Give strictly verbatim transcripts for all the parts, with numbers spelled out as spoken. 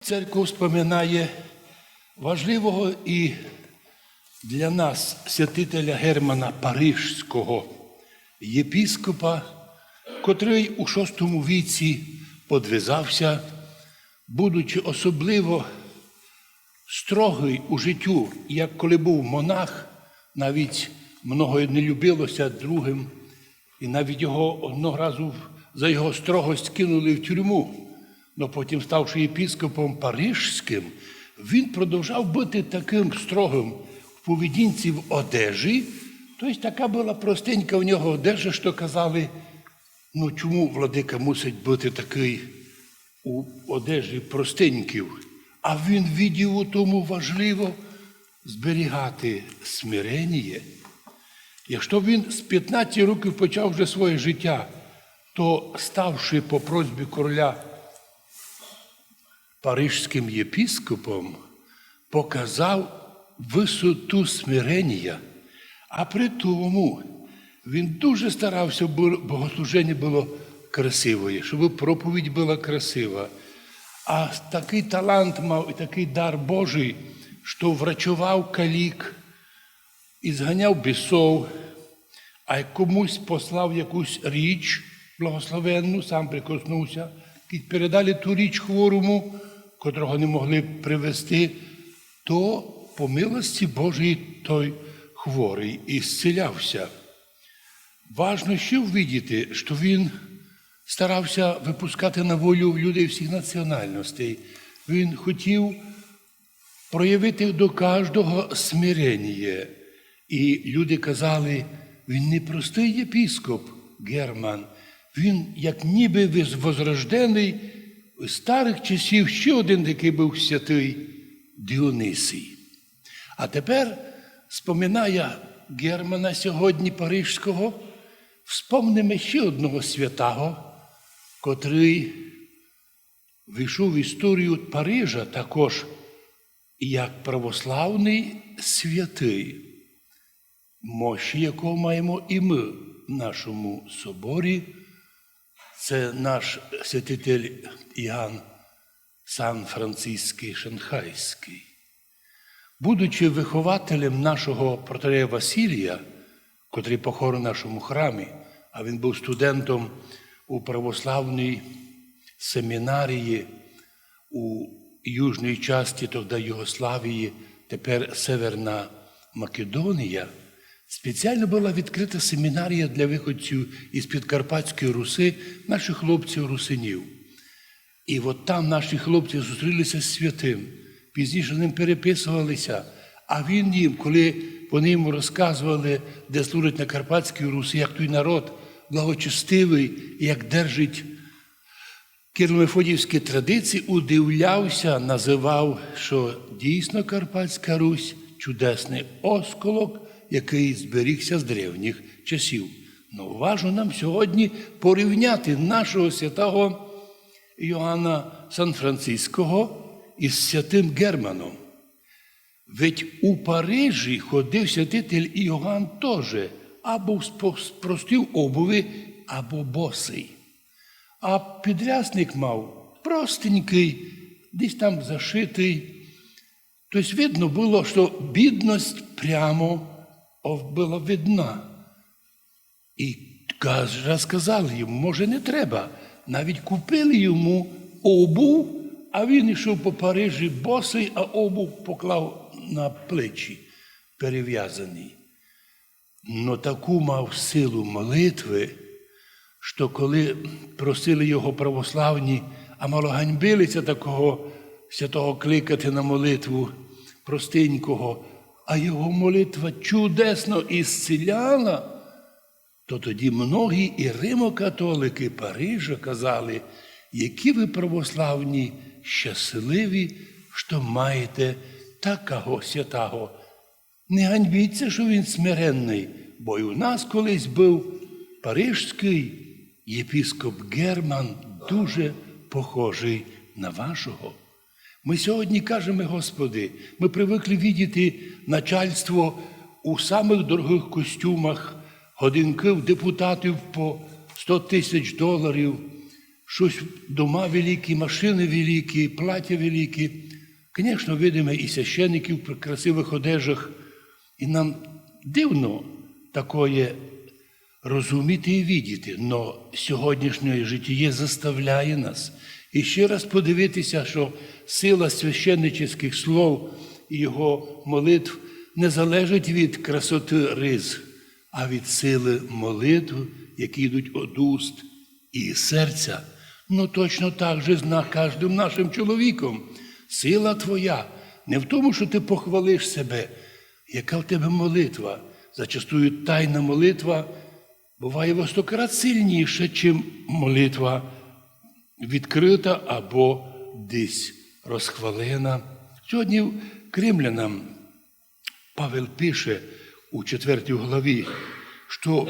Церква споминає важливого і для нас святителя Германа Парижського, єпископа, котрий у шостому віці подвязався, будучи особливо строгий у життю, як коли був монах, навіть много не любилося другим, і навіть його одного разу в- за його строгость кинули в тюрму. Но потім, ставши єпископом парижським, він продовжав бути таким строгим в поведінці, в одежі. Тобто така була простенька в нього одежа, що казали: «Ну чому владика мусить бути такий у одежі простеньків?» А він видів у тому важливо зберігати смирення. Якщо він з пятнадцяти років почав вже своє життя, то, ставши по просьбі короля парижським єпископом, показав висоту смирення. А при тому він дуже старався, бо богослужіння було красиве, щоб проповідь була красива. А такий талант мав і такий дар Божий, що врачував калік, і зганяв бісов, а як комусь послав якусь річ благословенну, сам прикоснувся, кідь передали ту річ хворому, котрого не могли привезти, то по милості Божій той хворий ісцілявся. Важно ще увидіти, що він старався випускати на волю людей всіх національностей. Він хотів проявити до кожного смирення. І люди казали: «Він не простий єпископ Герман, він як ніби виз- возрождений з старих часів, ще один такий був святий Діонисій». А тепер, споминая Германа сьогодні парижського, вспомнимо ще одного святого, котрий війшов в історію Парижа також як православний святий, мощі якого маємо і ми в нашому соборі. Це наш святитель Іоанн Сан-Франциський Шанхайський. Будучи вихователем нашого протоієрея Василія, котрий похований в нашому храмі, а він був студентом у православній семінарії у южній часті тогда Югославії, тепер Северна Македонія, спеціально була відкрита семінарія для виходців із Підкарпатської Руси, наших хлопців русинів. І от там наші хлопці зустрілися з святим, пізніше з ним переписувалися. А він їм, коли вони йому розказували, де служать на Карпатській Русі, як той народ благочестивий, як держить кирло-мефодіївські традиції, удивлявся, називав, що дійсно Карпатська Русь — чудесний осколок, який зберігся з древніх часів. Ну, важно нам сьогодні порівняти нашого святого Йоанна Сан-Франциського із святим Германом. Ведь у Парижі ходив святитель Іоанн тоже або в спо- в простій обуви, або босий. А підрясник мав простенький, десь там зашитий. Тобто видно було, що бідность прямо ов- була видна. І каз- раз казали йому: «Може, не треба?» Навіть купили йому обув, а він йшов по Парижі босий, а обув поклав на плечі перев'язаний. Но таку мав силу молитви, що коли просили його православні, а мало ганьбилися такого святого кликати на молитву простенького, а його молитва чудесно ісціляла, то тоді многі і римокатолики Парижа казали: «Які ви, православні, щасливі, що маєте такого святого. Не ганьбіться, що він смиренний, бо й у нас колись був парижський єпископ Герман, дуже похожий на вашого». Ми сьогодні кажемо: «Господи, ми привикли видіти начальство у самих дорогих костюмах, годинків депутатів по сто тисяч доларів, штось, дома великі, машины великі, платя великі. Конечно, видиме і священників в красивых одежах. І нам дивно такоє розуміти і видіти, но сьогоднішнє житіє заставляє нас іщи раз подивити ся, што сила священническых слов і його молитв не залежить від красоты риз, а від силы молитв, які йдуть од уст і серця. Но точно так же з на-, каждым нашым чоловіком. Сила твоя не в тому, што ты похвалиш себе, яка в тебе молитва. Зачастую тайна молитва буває во сто крат сильніша, чим молитва відкрыта або десь розхвалена. Сьогодні к Римлянам Павел пише у четвертій главі, што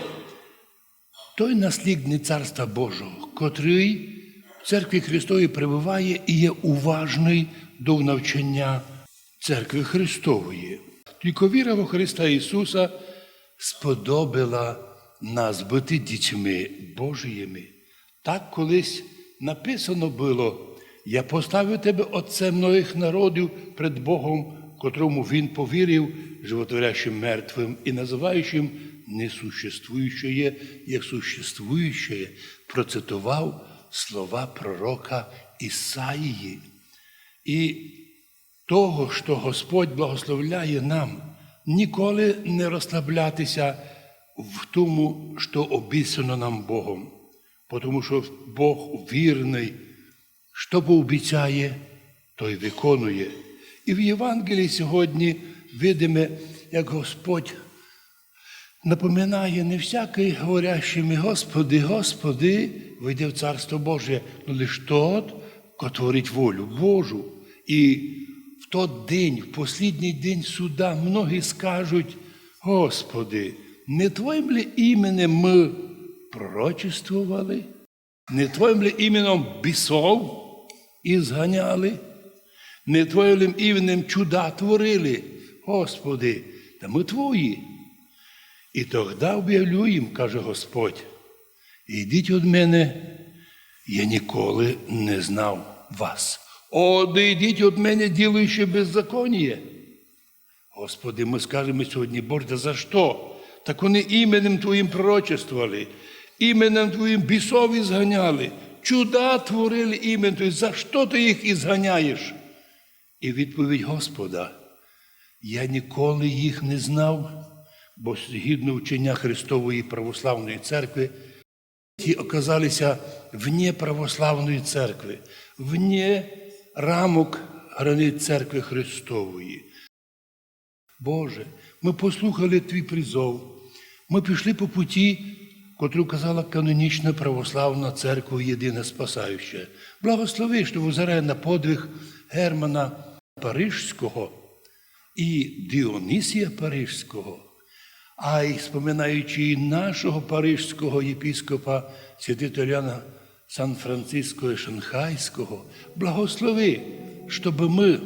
той наслідник Царства Божого, котрый в Церкві Христовій пребыває і є уважный до навчання Церкви Христової. Тілько віра во Христа Ісуса сподобила нас быти дітьми Божіми. Так колись написано было: «Я поставив тебе отцем многых народів пред Богом, котрому він повірив, животворящим мертвым і называючим несуществующее як существующее», процитовав слова пророка Ісаії. І того, што Господь благословляє нам ніколи не розслабляти ся в тому, што обіцяно нам Богом, потому што Бог вірный, што пообіцяє, то й виконує. І в Євангелії сьогодні видиме, як Господь напоминає: «Не всякый, говорящий ми: Господи, Господи, войде в Царство Божие, но лиш тот, ко творить волю Божу». І в тот день, в послідній день суда, многі скажуть: «Господи, не Твоїм ли іменем мы пророчествовали? Не Твоїм ли іменем бісов изганяли? Не Твоїм ли іменем чуда творили? Господи, та мы Твої». І тогда объявлю їм, каже Господь: «Идіть од мене, я ніколи не знав вас. Одійдіть од мене, ділаючи беззаконіє». Господи, мы скажеме сьогодні: «Боже, та за што? Так они іменем Твоїм пророчествовали, іменем Твоїм бісов изганяли, чуда творили іменем Твоїм. За што Ты їх изганяєш?» І відповідь Господа: «Я ніколи їх не знав», бо згідно вчення Христової православної церкви, ті оказалися вне православної церкви, вне рамок границь церкви Христової. Боже, мы послухали Твій призов, мы пішли по путі, котру указала канонічна православна церква єдина спасаюча. Благослови, што, взирая на подвиг Германа Парижського і Діонісія Парижського, а й споминаючи і нашого парижського єпископа, святителя Сан-Франциско і Шанхайського, благослови, щоб мы,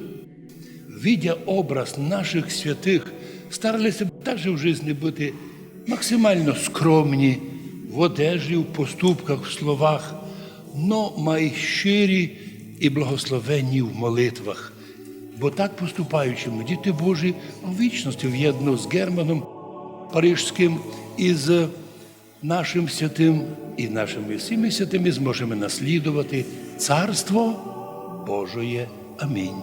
видя образ наших святых, старали ся также в жизни быти максимално скромні в одежі, в поступках, в словах, но май щирі і благословенні в молитвах. Бо так поступаючи, мы, діти Божі, в вічности вєдно з Германом Парижським і з нашим святым і нашими всіми святыми зможеме наслідовати Царство Божоє. Амінь.